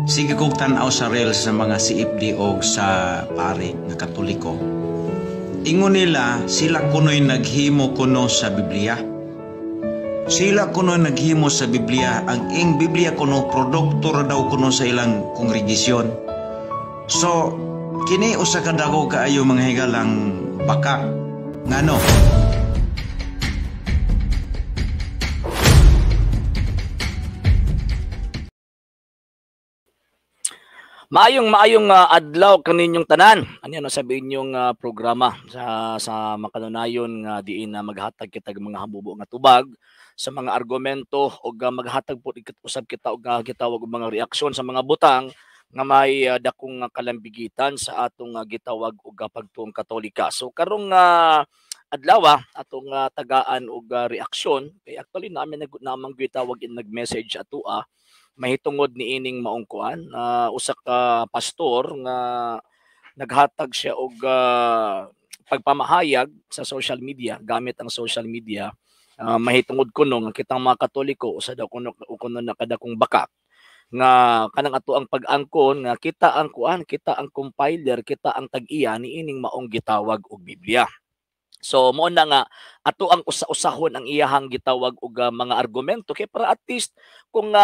Sige kog tan-aw sa reels sa mga CFD og sa pare nga Katoliko. Ingon nila, sila kuno'y naghimo kuno sa Biblia. Sila kuno naghimo sa Biblia. Ang ing Biblia kuno produkto ra daw kuno sa ilang kongregasyon. So, kini usa ka dako kaayo, mga higalang bakak. Ngano? Maayong maayong adlaw kaninyong tanan. Ano yan sa inyong programa sa makanunayon nga diin na maghatag kita og mga habubo nga tubag sa mga argumento og maghatag po usab kita og gitawag og mga reaksyon sa mga butang nga may dakong kalambigitan sa atong gitawag og pagtuong Katolika. So karong adlaw atong tagaan og reaksyon kay actually namin namang gitawag in nag-message atoa mahitungod ni ining maong kuan, usa ka pastor nga naghatag siya og pagpamahayag sa social media gamit ang social media, mahitungod kuno nga kitang mga Katoliko usa daw kuno kuno nakadakong bakak nga kanang ato ang pag-angkon nga kita ang kuan, kita ang compiler, kita ang tag-iya niining maong gitawag og Biblia. So mo na nga ato ang usa-usahon ang iyahang gitawag og mga argumento kay para at least kung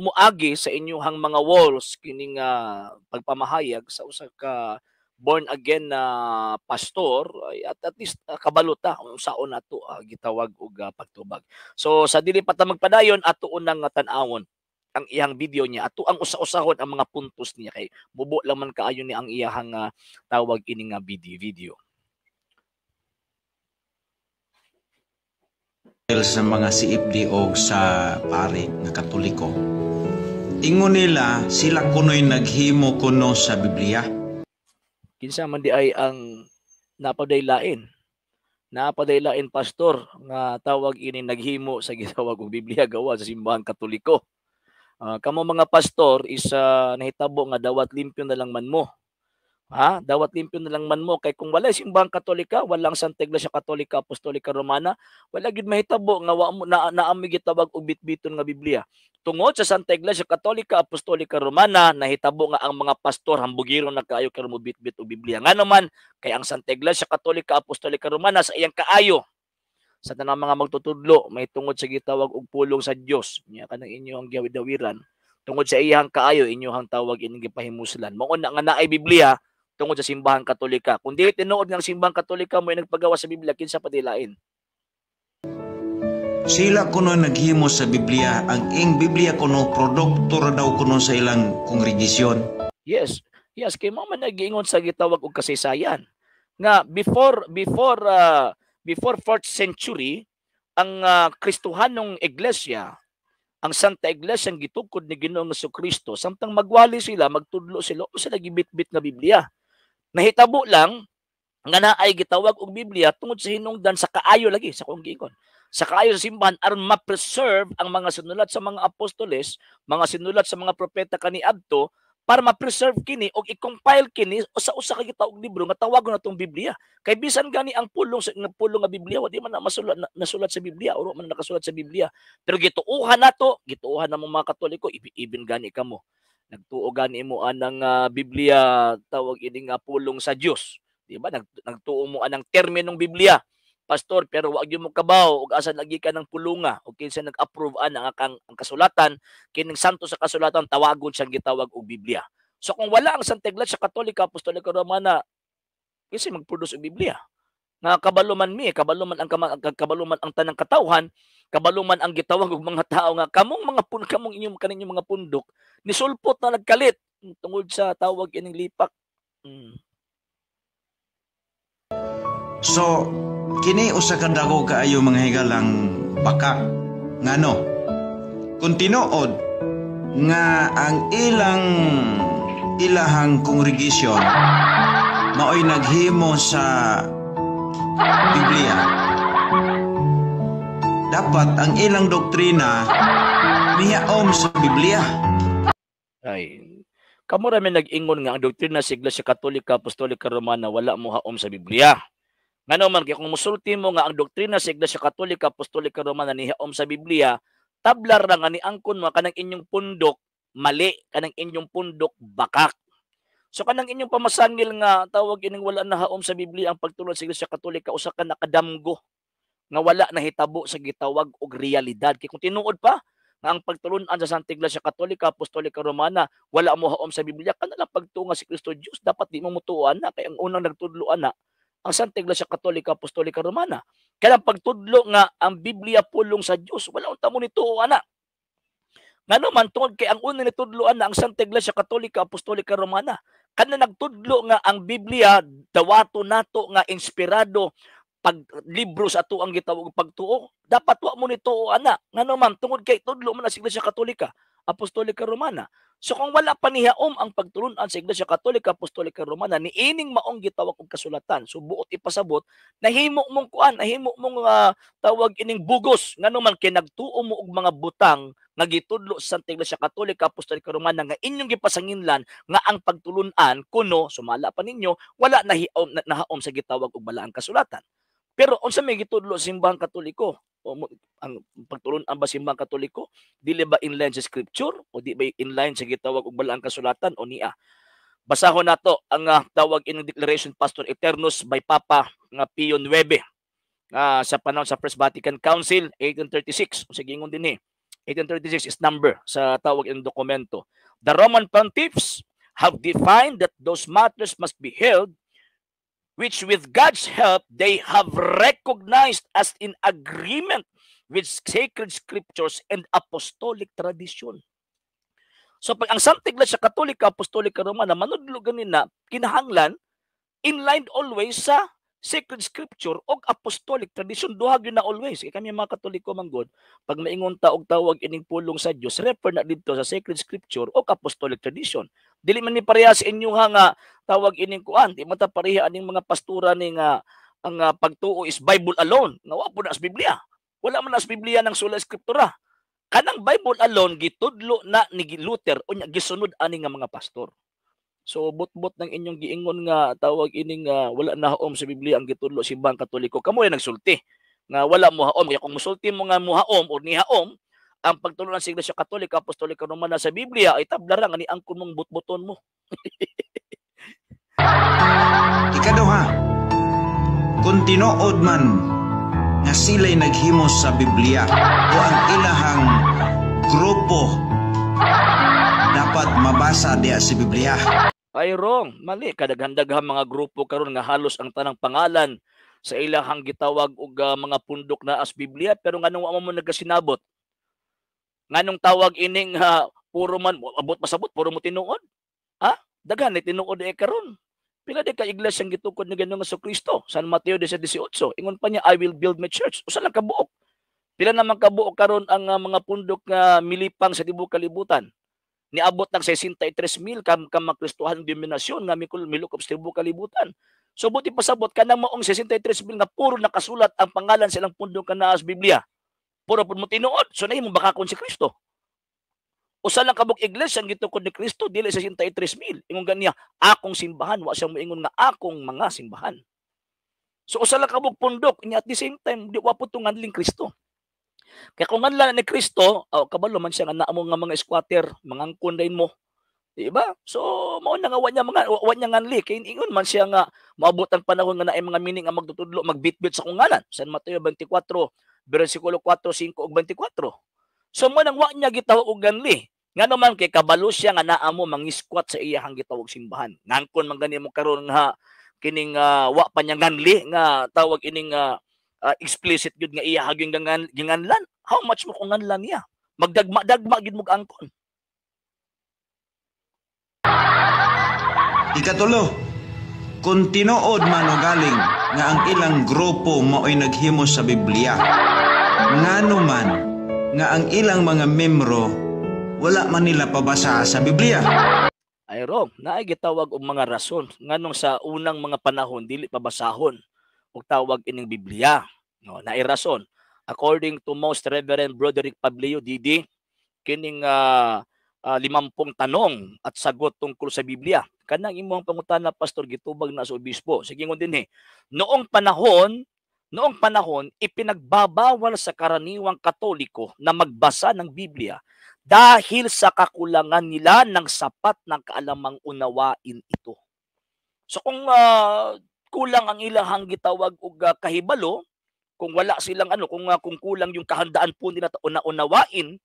muagi sa inyuhang mga walls kining pagpamahayag sa usa ka born again na pastor ay at least kabalo ta kung unsaon nato gitawag og pagtubag. So sa dili pa ta magpadayon, ato unang tan-awon ang iyang video niya, ato ang usa-usahon ang mga puntos niya kay bubo lang man kaayo ni ang iyahang tawag ini nga video. Sa mga CFD og sa pare nga Katoliko. Ingon nila, sila kuno'y naghimo kuno sa Biblia. Kinsa man di ay ang napadaylain. Napadaylain pastor nga tawag ini naghimo sa gitawag og Biblia gawa sa simbahan Katoliko. Kamo mga pastor is nahitabo nga dawat limpyo na lang man mo. Ha? Dawat limpyo na lang man mo kay kung wala simbahang Katolika, walang Santa Iglesia Katolika Apostolika Romana, wala gid mahitabo nga wa mo na naami gitawag og bitbiton nga Biblia. Tungod sa Santa Iglesia Katolika Apostolika Romana, nahitabo nga ang mga pastor hambugiro na kaayo karon mo bitbit og Biblia. Ngano man kay ang Santa Iglesia Katolika Apostolika Romana sa iyang kaayo sa tanang mga magtutudlo may tungod sa gitawag og pulong sa Dios nya kanang inyo ang gidawiran tungod sa iyang kaayo inyong tawag ining gipahimuslan. Mao na nga naay Biblia tungod sa simbahan Katolika. Kung di tinuod ng simbahan Katolika mo ay nagpagawa sa Biblia, kinsa pa dilain? Sila kuno naghimo sa Biblia. Ang ing Biblia kuno produkto ra daw kuno sa ilang kongregasyon. Yes. Yes, kay mao man nag-iingon sa gitawag og kasaysayan nga before 4th century ang Kristohanong iglesia, ang Santa Iglesia ang gitukod ni Ginoong Kristo, samtang magwali sila, magtudlo sila, o sila gibitbit nga Biblia. Nahitabo lang nga naay gitawag og Biblia tungod sa hinungdan sa kaayo lagi sa kong giingon. Sa kaayo sa simbahan aron ma-preserve ang mga sinulat sa mga apostoles, mga sinulat sa mga propeta kaniadto para ma-preserve kini og i-compile kini sa usa ka gitawag libro nga tawagon natong Biblia. Kay bisan gani ang pulong sa nga pulong nga Biblia wa di man na masulat na, nasulat sa Biblia or man nakasulat sa Biblia. Pero gituohan nato, gituohan namo mga Katoliko, ibin gani kamo. Nagtuo gani mo anang Biblia tawag ini nga pulong sa Dios. Di ba? Nagtuo mo anang terminong Biblia. Pastor, pero wag gyud mo kabaw og asa lagi ka ng pulunga o kinsa nag-approve ana ang kasulatan kining santo sa kasulatan tawagon siyang gitawag og Biblia. So kung wala ang Santa Iglesia Katolika Apostolika Romana, kinsa mag-produce og Biblia? Nga kabalo man mi, kabalo man ang kabalo man ang tanang katawhan, kabalo man ang gitawag og mga tao nga kamong mga pun kamong inyong kaninyong mga pundok nisulpot na nagkalit tungod sa tawag ining lipak. So kini usa ka dako kaayo, mga higalang bakak. Ngano? Kung tinuod nga ang ilang ilahang kongregasyon maoy naghimo sa Biblia, dapat ang ilang doktrina niyaom sa Biblia. Ay, kamo ra may nag-ingon nga ang doktrina sa Iglesia Katolika Apostolika Romana wala mohaom sa Biblia. Ngano man kay kung musulti mo nga ang doktrina sa Iglesia Katolika Apostolika Romana nihaom sa Biblia, tablar ra nga ni angkon mo kanang inyong pundok Mali kanang inyong pundok, bakak. So kanang inyong pamasangil nga tawag ining wala na haom sa Biblia ang pagtulon sa Iglesia Katolika, usa ka nakadamgo nga wala nahitabo sa gitawag og realidad. Kay kung tinuod pa nga ang pagtulun-an sa Santa Iglesia Katolika Apostolika Romana wala mo haom sa Biblia, kana lang pagtuo nga si Kristo Dios, dapat di mo mutuo ana kay ang unang nagtudlo ana ang Santa Iglesia Katolika Apostolika Romana. Kaya ang pagtudlo nga ang Biblia pulong sa Dios, wala unta mo nituo ana. Ngano man, tungod kay ang unang nitudloan na ang Santa Iglesia Katolika Apostolika Romana. Kana nagtudlo nga ang Biblia dawato nato nga inspirado pag libro sa ato ang gitawag pagtuo, dapat wa mo nituo ana. Ngano man, tungod kay tudlo man sa Iglesia Katolika Apostolika Romana. So kung wala pa nihaom ang pagtulun-an sa Iglesia Katolika Apostolika Romana niining maong gitawag og kasulatan, so buot ipasabot, nahimo mong kuan, nahimo mong tawag ining bugos. Ngano man, kay nagtuo mo og mga butang nga gitudlo sa Santa Iglesia Katolika Apostolika Romana nga inyong gipasanginlan nga ang pagtulun-an kuno, sumala pa ninyo, wala nahiom na, nahaom sa gitawag og balaang kasulatan. Pero unsa may gitudlo sa simbahang Katoliko? O ang pagtulun-an ba simbahang Katoliko dili ba inline sa scripture o di ba inline sa gitawag og balaang kasulatan o niya? Basahon nato ang tawag ining Declaration Pastor Eternus by Papa nga Pio IX sa panahon sa First Vatican Council 1836. Unsa giingon dinhi? 1836 is number sa tawag ining dokumento. The Roman pontiffs have defined that those matters must be held which with God's help they have recognized as in agreement with sacred scriptures and apostolic tradition. So pag ang Santa Iglesia Katolika Apostolika Romana manudlo ganin na, kinahanglan inline always sa sacred scripture og apostolic tradition, duha gyud na always. Kay kami mga Katoliko man gud, pag maingon ta og tawag ining pulong sa Dios, refer na didto sa sacred scripture og apostolic tradition. Dili man ni pareha sa inyo nga tawag ining kuan, di man ta pareha aning mga pastura ni nga ang pagtuo is Bible alone, nga wa po na sa Biblia. Wala man na sa Biblia ng sola scriptura. Kanang Bible alone gitudlo na ni Luther, unya gisunod ani nga mga pastor. So bot-bot ng inyong giingon nga tawag ining wala na haom sa Biblia ang gitudlo simbahang Katoliko. Kamo ay nagsulti nga wala mo haom. Kaya kung musulti mo nga muhaom o nihaom ang pagtudlo ng Iglesia Katolika Apostolika Romana sa Biblia, ay tabla ra nga ni angkon mong butbuton mo. Ikaduha, kung tinuod man nga sila'y naghimo sa Biblia o ang ilahang grupo, dapat mabasa diya sa Biblia. Ay wrong, mali. Kadaghan-daghang mga grupo karon nga halos ang tanang pangalan sa ilahang gitawag og mga pundok na as Biblia, pero nganong wa mo nagasinabot? Nganong tawag ining puro man abot pasabot puro mo tinuod? Ha? Daghan ni tinuod eh karon. Pila di ka iglesia ang gitukod ni Ginoong Kristo? San Mateo 18, ingon pa niya, "I will build my church." Usa lang kabuok. Pila naman kabuok karon ang mga pundok nga milipang sa tibuok kalibutan? Niabot ng 63,000 kam kam mga Kristohanong denominasyon nga milukop sa tibuok kalibutan. So buti pasabot kanang maong 63,000 nga puro nakasulat ang pangalan sa ilang pundok nga naa sa Biblia. Puro pud mo tinuod. So nahimo bakakon si Kristo. Usa lang kabuk iglesia ang gitukod ni Kristo, dili 63,000. Ingon ganiya, "Akong simbahan," wa siya moingon nga "akong mga simbahan." So usa lang kabuk pundok, inya at the same time di wa pud nganling Kristo. Kaya kung nganlan ni Kristo, oh, kabalo man siya nga naa mo nga mga squatter, mangangkon din mo. Di ba? So mao na nga wa niya nganli kay ingon man siya nga moabot ang panahon nga naay mga mining nga magtutudlo, magbitbit sa akong ngalan. San Mateo 24 bersikulo 4, 5 ug 24. So mo nang wa niya gitawag og nganli. Ngano man, kay kabalo siya nga naa mo mangiskwat sa iyahang gitawag simbahan. Ngangkon man gani mo karon nga kining wa pa niya nganli nga tawag ining explicit gyud nga iya gyud ginganlan. How much mo kung nganlan niya? Magdagma-dagma gyud mo angkon. Ikatulo, kung tinuod man o galing nga ang ilang grupo mao'y naghimo sa Biblia, ngano man nga ang ilang mga membro wala man nila pabasa sa Biblia? Ay wrong, naay gitawag og mga rason nganong sa unang mga panahon dili pabasahon og tawag ining Biblia. No, naay rason. According to Most Reverend Broderick Pablio DD, kining 50 tanong at sagot tungkol sa Biblia. Kanang imong pangutana, pastor, gitubag na sa obispo. Sige, ngon dinhi. Noong panahon ipinagbabawal sa karaniwang Katoliko na magbasa ng Biblia Dahil sa kakulangan nila ng sapat ng kaalamang unawain ito. So kung kulang ang ilahang gitawag og kahibalo, kung wala silang ano, kung kulang yung kahandaan po nila una-unawain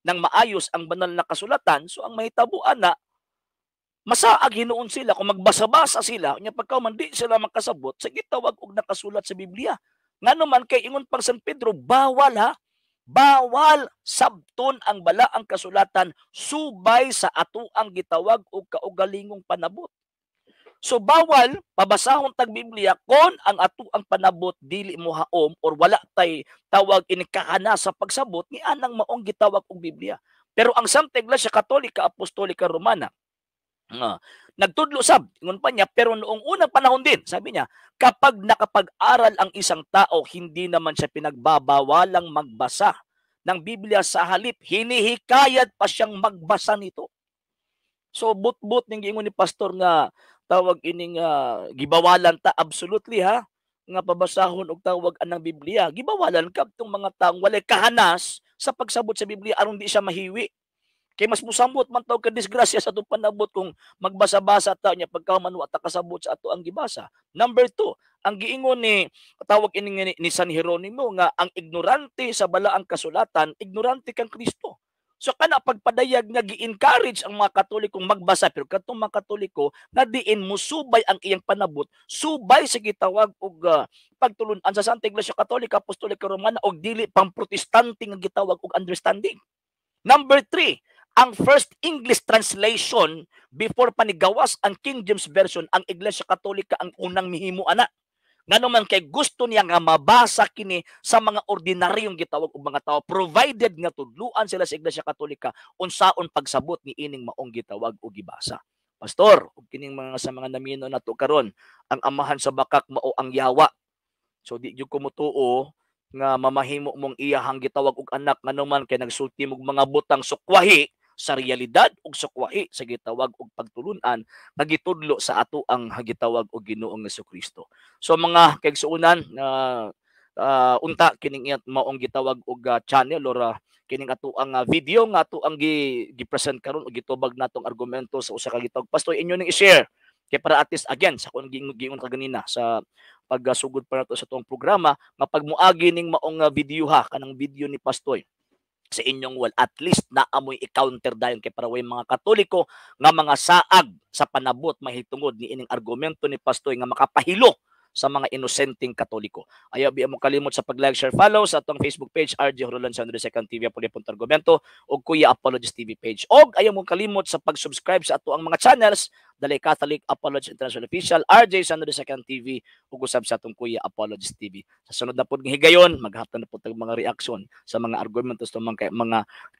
ng maayos ang banal na kasulatan, so ang mahitabo ana, masaag hinuon sila kung magbasa-basa sila nya pagka man di sila makasabot sa gitawag og nakasulat sa Biblia. Ngano man kay ingon pang San Pedro, bawal ha, bawal sabton ang balaang kasulatan subay sa atoang gitawag og kaugalingong panabot. So bawal pabasahon tag Biblia kon ang atoang panabot dili mo haom or wala tay tawag ini kahana sa pagsabot ni anang maong gitawag og Biblia. Pero ang Santa Iglesia Katolika Apostolika Romana nagtudlo sab, ingon pa niya, pero noong unang panahon din, sabi niya, kapag nakapag-aral ang isang tao, hindi naman siya pinagbabawalang magbasa ng Biblia, sa halip, hinihikayat pa siyang magbasa nito. So but-but ning giingon ni pastor nga tawag ining gibawalan ta absolutely ha nga pabasahon og tawag anang Biblia. Gibawalan kadtong mga taong walay kahanas sa pagsabot sa Biblia aron di siya mahiwi. Kay mas musamot man tawag ka disgrasya sa atong panabot kung magbasa-basa ta nya pagka man wa ta kasabot sa ato ang gibasa. Number 2, ang giingon ni tawag ini ni San Jeronimo nga ang ignorante sa balaang kasulatan, ignorante kang Kristo. So kana pagpadayag nga gi-encourage ang mga Katolikong magbasa, pero kadtong mga Katoliko nga diin musubay ang iyang panabot subay sa gitawag og pagtulun-an sa Santa Iglesia Katolika Apostolika Romana og dili pang Protestante nga gitawag og understanding. Number 3, ang first English translation before panigawas ang King James Version, ang Iglesia Katolika ang unang mihimo ana. Ngano man kay gusto niya nga mabasa kini sa mga ordinaryong gitawag og mga tao, provided nga tudluan sila sa Iglesia Katolika unsaon pagsabot ni ining maong gitawag og gibasa. Pastor, ug kining mga sa mga namino nato karon, ang amahan sa bakak mao ang yawa. So di gyud ko motuo nga mamahimo mong iyahang gitawag og anak, ngano man kay nagsulti mog mga butang sukwahi sa realidad ug sukwahi sa gitawag og pagtulun-an nga gitudlo sa ato ang gitawag og Ginoong Kristo. So mga kaigsuonan, unta kining iyang maong gitawag og channel or kining ato ang video nga ato ang gi-present karon og gitubag natong argumento sa usa ka gitawag pastor, inyo ning i-share kay para at least again sa kung giingon kaganina sa pagsugod pa nato sa atong programa nga pag muagi ning maong video ha, kanang video ni Pastoy sa inyong wall, at least naamoy i-counter dayon kay para way mga Katoliko nga mga saag sa panabot mahitungod ni ining argumento ni Pastoy nga makapahilo sa mga inosenteng Katoliko. Ayaw biya mo kalimot sa pag-like, share, follow sa atong Facebook page RJ Horolan sa Second TV Apologist Argumento o Kuya Apologist TV page. Og ayaw mo kalimot sa pag-subscribe sa ato ang mga channels Dalay Catholic Apologist International Official, RJ Sandro Second TV ug usab sa atong Kuya Apologist TV. Sa sunod na pod nga higayon, maghatag na pod tag mga reaksyon sa mga argumento sa mga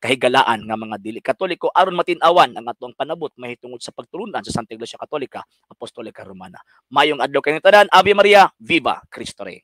kahigalaan nga mga dili Katoliko aron matin-awan ang atong panabot mahitungod sa pagtulunan sa Santa Iglesia Katolika Apostolika Romana. Mayong adlaw kaninyong tanan. Ave Maria, Viva Cristo Rey.